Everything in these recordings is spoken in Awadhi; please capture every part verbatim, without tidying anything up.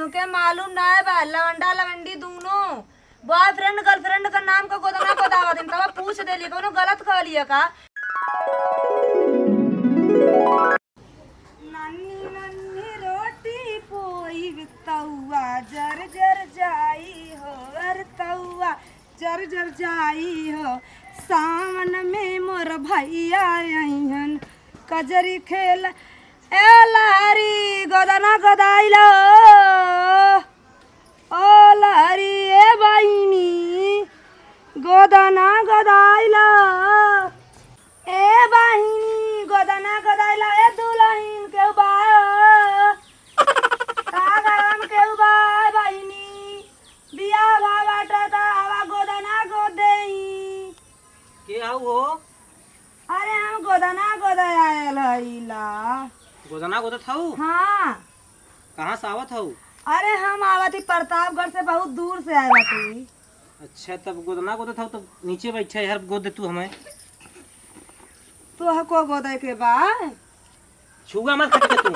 तुके मालूम ना है बा, लवंडा लवंडी दूनो बॉयफ्रेंड गर्लफ्रेंड का नाम का गोदना गोदावत हन, तब पूछ देली, कौनो गलत कहलिए का? नन्ही नन्ही रोटी पोई तउआ जर जर जाई हो, अर तउआ जर जर जाई हो। सावन में मोर भैया अइहन कजरी खेल। ए लहरी गोदना गोदाइलो, ओ लहरी ए बहिनी गोदना गोदाइलो। ए बहिनी, गोदना गोदाइला, ए दुलहिन केहू बा? का गरम केहू बा, ए बहिनी? बियाह भा बाटे त आवा गोदना गोद देई। के हऊ हो? अरे हम गोदना गोदे आयल हईला। गोदना गोदत हऊ? हाँ। कहाँ से आवत हऊ? अरे हम आवत ही प्रतापगढ़ से, बहुत दूर से आए बाटी। अच्छा, तब गोदना गोदत हऊ, तब नीचे बैठे, हर गोद दे तू हमें। तोह को गोदे के बा? छुआ मत खटके तू।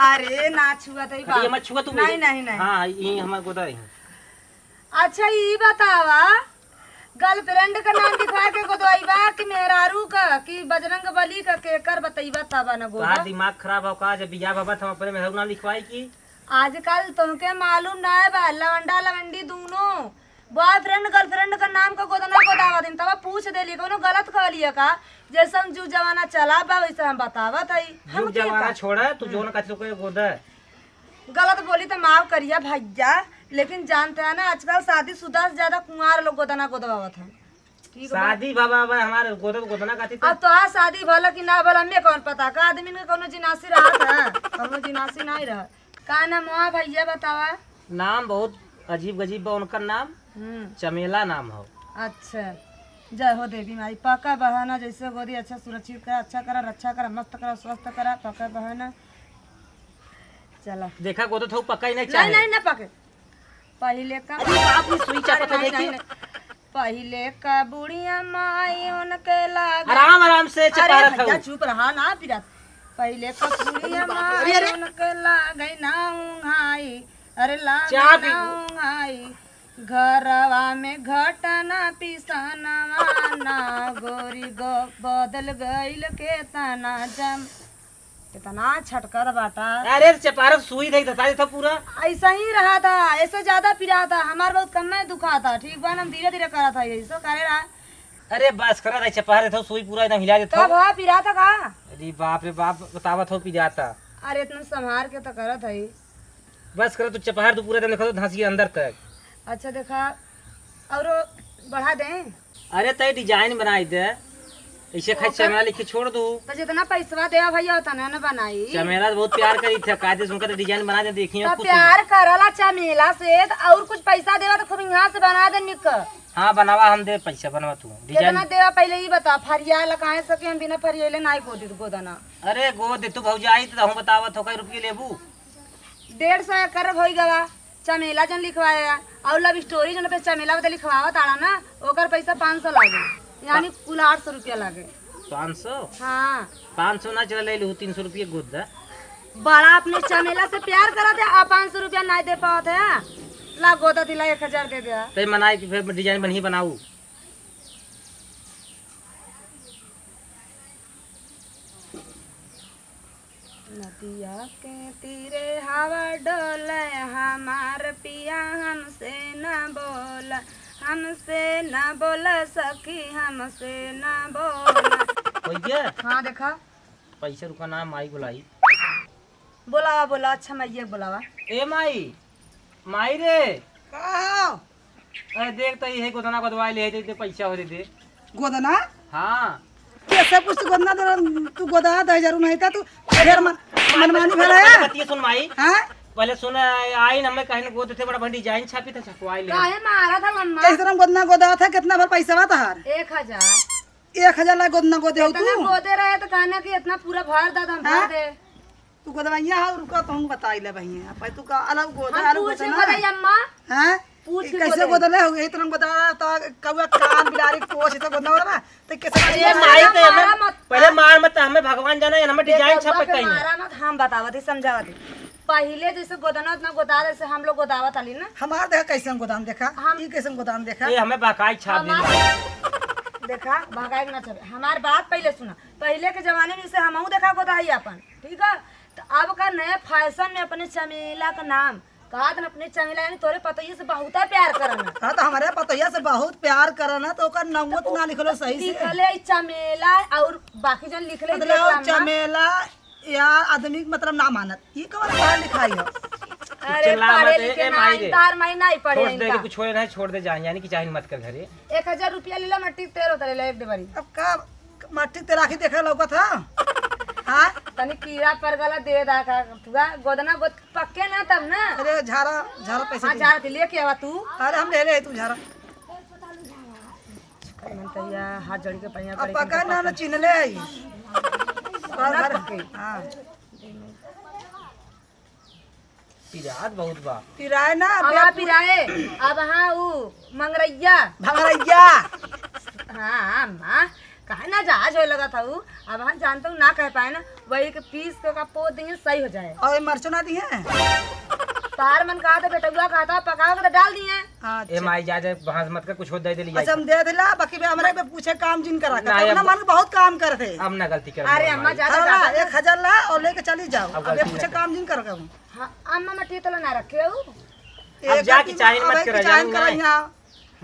अरे ना छुआ तई अरे बा। मत छुआ तू। नहीं, नहीं, नहीं। हाँ, ये हमार गोदा है। अच्छा, ई बतावा, गर्लफ्रेंड का नाम लिखवा के गोदवाई बा कि मेहरारू का, कि बजरंग बली का, केकर बतईबा तबा न गोदा। तोहार दिमाग खराब हो का? जब बियाह बाबा था अपने मेहरारू नाम लिखवाई की? आजकल तुमके मालूम ना है बा, लवंडा लवंडी दूनो बॉयफ्रेंड गर्लफ्रेंड का नाम का गोदना गोदावत हन, तब पूछ देली, कौनो गलत कहलिए का? जैसन जुग जमाना चला बा, वैसे हम बतावत हई। हम जुग के जमाना का? छोड़ा, तू हम्म। जौन कहती ओके गोदा। गलत बोली तो माफ करिया भैया, लेकिन जानते हैं ना, आजकल शादीशुदा से ज्यादा कुंवार लोग गोदना गोदवावत हैं। ठीक बा। शादी बाबा बा हमारे गोदत गोदना कहती अब तो। तोहार शादी भला कि ना भला, हमें कौन पता? का आदमी के कौनो जिनासी रहत है? कौनो जिनासी नहीं रह। का नाम हुआ भैया, बतावा? नाम बहुत अजीब गजीब बा उनकर नाम। हम्म। चमेला नाम हो। अच्छा, जय हो देवी माई। पका बहाना जैसे गोदी अच्छा सुरक्षित करा, अच्छा करा, रक्षा करा, मस्त करा, स्वस्थ करा। पका बहाना। चला। देखा गोदत हो, पका ही नहीं नहीं, चाहे। नहीं, ना पके। पहिले का अरे बाप रे, सुई चापत अरे है, नहीं, देखी। नहीं, नहीं। पहिले का बुढ़िया माई उनके लागे। आराम, आराम से अरे चपा रखा भैया, हूँ। चुप रहा ना, पिरात। पहिले का बुढ़िया अरे बाप रे, माई अरे। उनके लागे ना उंघाई। अरे लागे चाप ना उंघाई। घरवा में घटना पिसनवा ना गोरी गो बदल गइल के तना जम। इतना छटकत बाटा। अरे चपारक सुई धई धता देता पूरा। ऐसा ही रहा था, ऐसे ज्यादा पिरा था, हमार बहुत कम में दुखा था, ठीक बा ना, हम धीरे धीरे करा था, यही सो करे रहा। अरे बस करा था, चपार देता सुई पूरा एकदम हिला देता। तब हाँ पिरा था का? अरे बाप रे बाप, बतावत हो पिराता। अरे इतना संभार के तो करत है। बस करा तू चपार तू पूरा एकदम देखा तो धांसी के अंदर तक। अच्छा देखा, और बढ़ा दें? अरे तय डिजाइन बनाई दे, ऐसे खाली अच्छा। चमेला लिख के छोड़ दू। तो जितना पैसवा देवा भैया उतना न बनाई। चमेला तो बहुत प्यार करी थे, कायदे से उनका तो डिजाइन बना दे, देखिए तो खुश हो प्यार जाए। करला चमेला से तो और कुछ पैसा देवा तो खूब यहाँ से बना दे निक। हाँ बनावा, हम दे पैसा, बनवा तू डिजाइन। कितना देवा पहले ही बता, फरिया लगाए सके हम बिना फरियाले ना गोदी गोदना। अरे गोद दे तू भौजाई, तो हम बतावा तो कई रुपये लेबू? डेढ़ सौ एकर होई गवा। चमेला जन लिखवाया और लव स्टोरी जन पे चमेला बदे लिखवावत आड़ा ना, ओकर पैसा पाँच सौ लागे, यानी कुल आठ सौ रुपया लागे। पाँच सौ? हाँ। पाँच सौ ना चला, ले लू, तीन सौ रुपये गोद दे। बड़ा अपने चमेला से प्यार करत है, आ पाँच सौ रुपया ना दे पावत है। ला गोदा दिला, एक हजार दे दे। ते मनाए कि फिर डिजाइन बढ़िया बनाऊ। नदिया के तीरे हवा डोले, हमार पिया हमसे न बोला, हमसे न बोला सखी, हमसे न बोला। भैया। हाँ, देखा। पैसा रुका ना, माई बुलाई। बोलावा, बोला, अच्छा, माई के बोलावा। ए माई, माई रे। का हो? अरे देख तो, इहे गोदना गोदवाए ले, दे, दे पैसा हो, दे, दे। गोदना? हाँ। कैसे पूछ तू गोदना दे, तू गोदा दे हजार नहीं था, तू ढेर मन-, मनमानी भरा है। बतिया सुन माई। हाँ? पहले सुन, आई न, हमें कहीं गोद थे, बड़ा बड़ी डिजाइन छापी था, छपवाई ले। काहे मारा था मम्मा? कैसे तरह गोदना गोदा था, कितना भर पैसा बा तहार? एक हजार। एक हजार ला गोदना गोदे हो इतना तू? गोदे रहे तो कहना कि इतना पूरा भर दे, हम भर हाँ? दे। तू गोदवैया हो, रुका, तो हम बताई ले बहिया। पर तू का अलग गोदा, हम अलग पूछ के गोदा ना। बताई अम्मा। हैं? पूछ ई के कैसे गोदे। गोदले हो? यही तरह गोदा, तो कौआ कान, बिलारी, कोच, तो गोदना वाला बा। तो कैसे अरे गोदना माई मारा, तो हमें मारा मत। पहले मार मत, हमें भगवान जाने, हमें ये डिजाइन बबुआ छापे के कहीं। मारा मत, हम बतावत ही, समझावत ही। पहिले जैसे गोदना उतना गोदा, जैसे हम लोग गोदावत आली ना। हमार देखा कैसन गोदान देखा, हम ई कैसन गोदान देखा। ए, हमें बहकाई छाप हमार, देना। देखा, बहकाई के ना छापे। हमार बात पहिले सुना। पहिले के जमाने में जैसे हमहू देखा गोदाई अपन, ठीक है? तो अब का नया फैशन में अपने चमेला का नाम, कहा था अपने चमेला, यानी तोरे पतोहिया से बहुता प्यार करन। हाँ, तो हमारे पतोहिया से बहुत प्यार करन, तो ओकर नौत ना लिखलो सही से। लिखले ई चमेला और बाकी जन लिखले ई मतलब देखला ना। चमेला यार, आदमी के मतलब ना मानत। ई कवन पढ़ा लिखाई हो? अरे, चिल्ला पढ़े मत, ए, लिखे ए, ना, माई रे। तार माई नहीं पढ़े छोड़ दे, इनका। कुछ होए ना, छोड़ दे, जान, यानी कि चाहे मत कर घरे। एक हजार रुपया ले ला, मट्टी के तेल उतरे ला एक डेबरी। अब का मट्टी के तेल आखी देखे लौकत है? हाँ? तनी कीड़ा पर गला दे दा का, तुआ गोदना गोद पक्के ना तब ना। अरे, झारा, झारा पैसे हाँ, दे। झारा के लेके आवा तू। अरे, हम ले ले, तू झारा। कई मन तैया हाथ जोड़ के पैया अब पड़े, पका ना, ना चिन्हले है। ना पके। हाँ। पिरात बहुत बा। पिराए ना, अब बे हाँ पु- पिराए, अब हाँ ऊ मंगरैया। भंगरैया। हाँ, अम्मा, काहे ना जहाज होए लगा था ऊ? अब हाँ जानता हूँ ना कह पाए ना, वही के पीस के का पोत दिए सही हो जाए। और ये मरचो ना दिए? तार मन कहा था, बेटुआ कहा था, पकाओ के तो डाल दिए। अच्छा। ए माई, जा, जा, बहस मत कर, कुछ हो दे दे, ले अच्छा, जाए। हम दे दिला, बाकी बे हमरा पे पूछे काम जिन करा कर। नहीं, अपना अब मन बहुत काम करते। अब ना गलती कर, अरे माई। अम्मा, जा, जा, हाँ, जा, जा। एक हजार ला और लेके चली जाओ। अब अब ये गलती पूछे ना काम कर। जिन करा कर। हाँ, अम्मा, मट्टी तोला ना रखे हो। अब एक जा, दिन किचाइन अब मत एक करा, किचाइन जान करा नहीं। यहाँ।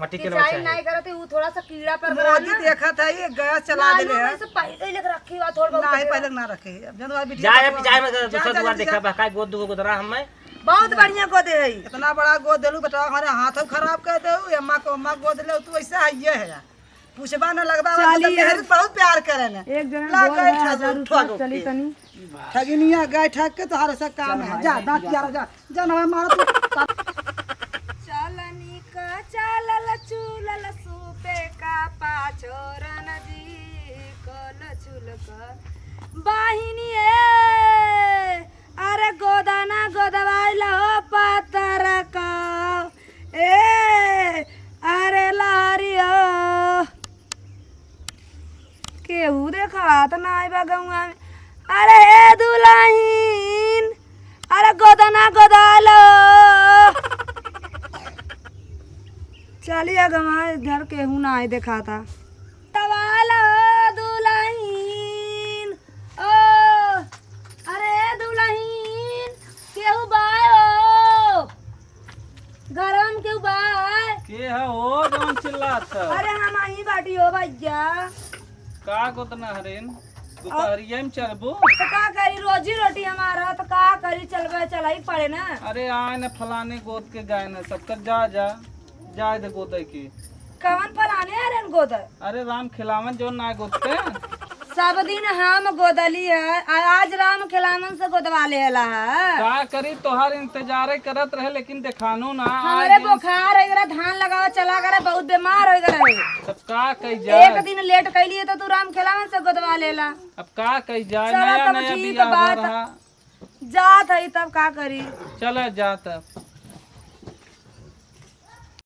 मट्टी के किचाइन लवा नहीं चाहे। करते, वो थोड़ा सा कीड़ा पर मोदी ना। देखा था, ये गैस चला मालूम देले है। है से पहले ही लेके रखी हुआ, थोड़ा बहुत नहीं, करके। पहले ना रखे। अब जब बिटिया जाए, अब जाए, मैं जा, दूसरा जा, दुआर जा, देखा, जा। बहकाई गोद दुगो गोदरा हम मैं। बहुत बढ़िया गोदे है। इतना बड़ा गोद देलू बेटा, हमारे हाथों खराब कर दे, अम्मा को अम्मा गोद ले, तू ऐसा है, ये है यार। पूछबा ना लगबा, चली मतलब मेहर अब। बहुत प्यार करे ने। एक जना ला गोल गए है, ठग, हजार रुपया, ठग चली के। तनी। ठगिनिया गए ठग के तोहार सब काम है। जा, दांत किया जा। जा ना मारो तू। चलनी का चालल चूलल सूपे का पाछोरन जी, कल चुल कर बाहिनी ए। अरे गोदाना गोदवाइल हो पातर का। ए, अरे लहरी हो। केहू देखात नाई बा गौआ में। अरे ए दुलहिन, अरे गोदना गोदालो। चलिए गवा इधर केहू नाई देखाता। सवाल हो दुलहिन, ओ, अरे दुलहिन, केहू बाय हो? घरवा में केहू बाय? के है हो जौन चिल्लात है? अरे हम आई बाटी हो भैया। का गोदना हरेन? दुपहरिया में चलबू? तो का करी, रोजी रोटी हमारा, तो का करी, चलबे, चलाई पड़े ना। अरे आए न फलाने गोद के गए न, सबकर जा, जा, जाए दे गोदे के। कवन फलाने हरेन गोदे? अरे राम खिलावन जो ना गोदते। सब दिन हम गोदली है, आ-, आज राम खिलावन से गोदवा लेला है। का करी, तोहार इंतजारे करत रहे, लेकिन देखानो ना। हमरे आज बोखार है, एकरा धान लगावा चला करे, बहुत बीमार हो गए रहे। तब का कही जाए? एक दिन लेट कैली है तो तू राम खिलावन से गोदवा लेला। अब का कही जाए, चला नया तब नया ठीक बियाह बात। रहा। जात है तब का करी? चला जात।